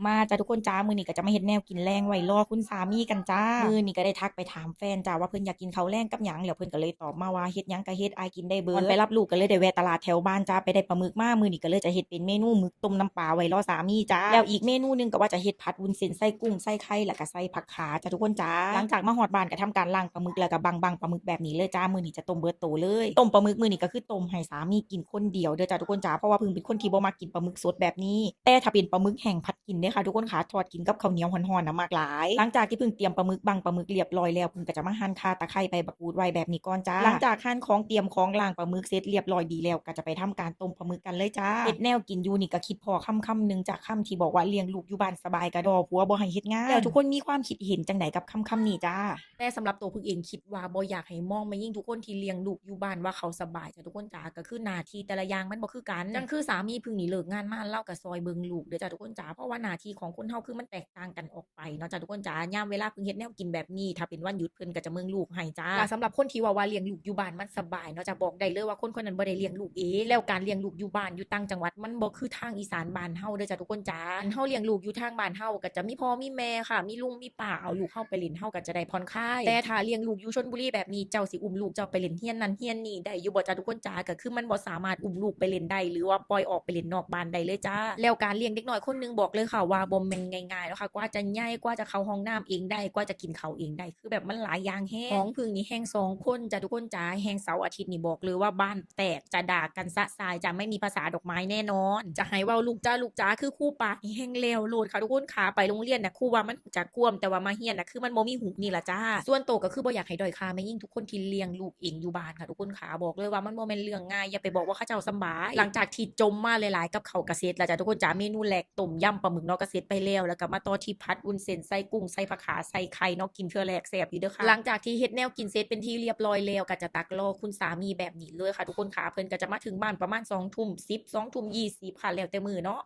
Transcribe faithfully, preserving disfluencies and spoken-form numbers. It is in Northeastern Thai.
มาจ้าทุกคนจ้า มื้อนี้ก็จะมาเฮ็ดแนวกินแลงไว้รอคุณสามีกันจ้า มื้อนี้ก็ได้ทักไปถามแฟนจ้าว่าเพิ่นอยากกินข้าวแลงกับหยัง แล้วเพิ่นก็เลยตอบมาว่าเฮ็ดหยังก็เฮ็ด อ้ายกินได้เบิด ก่อนไปรับลูกก็เลยได้แวะตลาดแถวบ้านจ้า ไปได้ปลาหมึกมา มื้อนี้ก็เลยจะเฮ็ดเป็นเมนูหมึกต้มน้ำปลาไว้รอสามีจ้า แล้วอีกเมนูหนึ่งก็ว่าจะเฮ็ดผัดวุ้นเส้นใส่กุ้งใส่ไข่ แล้วก็ใส่ผักขาจ้าทุกคนจ้า หลังจากมาฮอดบ้านก็ทำการล้างปลาหมึกแล้วก็บังๆปลาหมึกแบบนี้เลยจ้า มื้อนี้จะต้มเบิดโตเลย ต้มปลาหมึกมื้อนี้ก็คือต้มให้สามีกินคนเดียวเด้อจ้าทุกคนจ้า เพราะว่าเพิ่นเป็นคนที่บ่มักกินปลาหมึกสดแบบนี้ แต่ถ้าเป็นปลาหมึกแห้งผัดกินเด้อค่ะทุกคนค่ะ ทอดกินกับข้าวเหนียวฮ้อนๆนะมักหลาย หลังจากที่เพิ่นเตรียมปลาหมึกบังปลาหมึกเรียบร้อยแล้ว เพิ่นก็จะมาหั่นข่าตะไคร้ใบบักกูดไว้แบบนี้ก่อนจ้า หลังจากหั่นของเตรียมของล้างปลาหมึกเสร็จเรียบร้อยดีแล้ว ก็จะไปทำการต้มปลาหมึกกันเลยจ้า เฮ็ดแนวกินอยู่นี่ก็คิดพ้อคำคำหนึ่งจ้า คำที่บอกว่าเลี้ยงลูกอยู่บ้านสบายกะดอ ผัวบ่ให้เฮ็ดงาน แล้วทุกคนมีความคิดเห็นจั่งใดกับคำคำนี้จ้า แต่สำหรับตัวเพิ่งเองคิดว่าบ่อยากให้มองแม่หญิงทุกคนที่เลี้ยงลูกอยู่บ้านว่าเขาสบายจ้าทุกคนจ้า ก็คือหน้าที่แต่ละอย่างมันบ่คือกัน จั่งคือสามีเพิ่งนี่เลิกงานมา ลาวก็ซอยเบิ่งลูกเด้อจ้าทุกคนจ้า เพราะว่าหน้าที่ของคนเฮาคือมันแตกต่างกันออกไปเนาะจ้าทุกคนจ้า ยามเวลาเพิ่งเฮ็ดแนวกินแบบนี้ ถ้าเป็นวันหยุดเพิ่นก็จะเบิ่งลูกให้จ้า และสำหรับคนที่ว่าว่าเลี้ยงลูกอยู่บ้านมันสบายเนาะจ้า บอกได้เลยว่าคนคนนั้นบ่ได้เลี้ยงลูกเอง แล้วการเลี้ยงลูกอยู่บ้านอยู่ต่างจังหวัดมันบ่คือทางอีสานบ้านเฮาเด้อจ้าทุกคนจ้า อันเฮาเลี้ยงลูกอยู่ทางบ้านเฮาก็จะมีพ่อมีแม่ค่ะ มีลุงมีป้าเอาลูกเฮาไปเล่น เฮาก็จะได้ผ่อนคลาย แต่ถ้าเลี้ยงลูกอยู่ชลบุรีแบบนี้ เจ้าสิอุ้มลูกเจ้าไปเล่นเฮือนนั่นเฮือนนี่ได้อยู่บ่จ้าทุกคนจ้า ก็คือมันบ่สามารถอุ้มลูกไปเล่นได้ หรือว่าปล่อยออกไปเล่นนอกบ้านได้เลยจ้า แล้วการเลี้ยงเด็กน้อยคนหนึ่งบอกเลยค่ะว่าบ่แม่นง่ายๆเนาะค่ะ กว่าจะใหญ่ กว่าจะเข้าห้องน้ำเองได้ กว่าจะกินข้าวเองได้ คือแบบมันหลายอย่างแฮง ของเพิ่งนี่แฮงสองคนจ้าทุกคนจ้า แฮงเสาร์อาทิตย์นี่บอกเลยว่าบ้านแตก จะด่ากันสะสาย จะไม่มีภาษาดอกไม้แน่นอน จะให้เว้าลูกจ้าลูกจ้า คือครูปากนี่แฮงแล้วโลดค่ะทุกคนค่ะ ไปโรงเรียนน่ะครูว่ามันรู้จักความ แต่ว่ามาเฮียนน่ะคือมันบ่มีหูนี่ล่ะจ้า ส่วนโตก็คือบ่อยากให้ด้อยค่าแม่หญิงทุกคนที่เลี้ยงลูกเองอยู่บ้านค่ะทุกคนค่ะ บอกเลยว่ามันบ่แม่นเรื่องง่าย อย่าไปบอกว่าเขาเจ้าสำบาย หลังจากที่จมมาหลายๆกับข้าวก็เสร็จแล้วจ้าทุกคนจ้า เมนูแรกต้มยำปลาหมึกเนาะก็เสร็จไปแล้ว แล้วก็มาต่อที่ผัดวุ้นเส้นใส่กุ้งใส่ผักขาใส่ไข่เนาะ กินเทื่อแรกแซ่บอยู่เด้อค่ะ หลังจากที่เฮ็ดแนวกินเสร็จเป็นที่เรียบร้อยแล้ว ก็จะตักรอคุณสามีแบบนี้เลยค่ะทุกคนค่ะ เพิ่นก็จะมาถึงบ้านประมาณสองทุ่มสิบ สองทุ่มยี่สิบค่ะ แล้วแต่มื้อเนาะ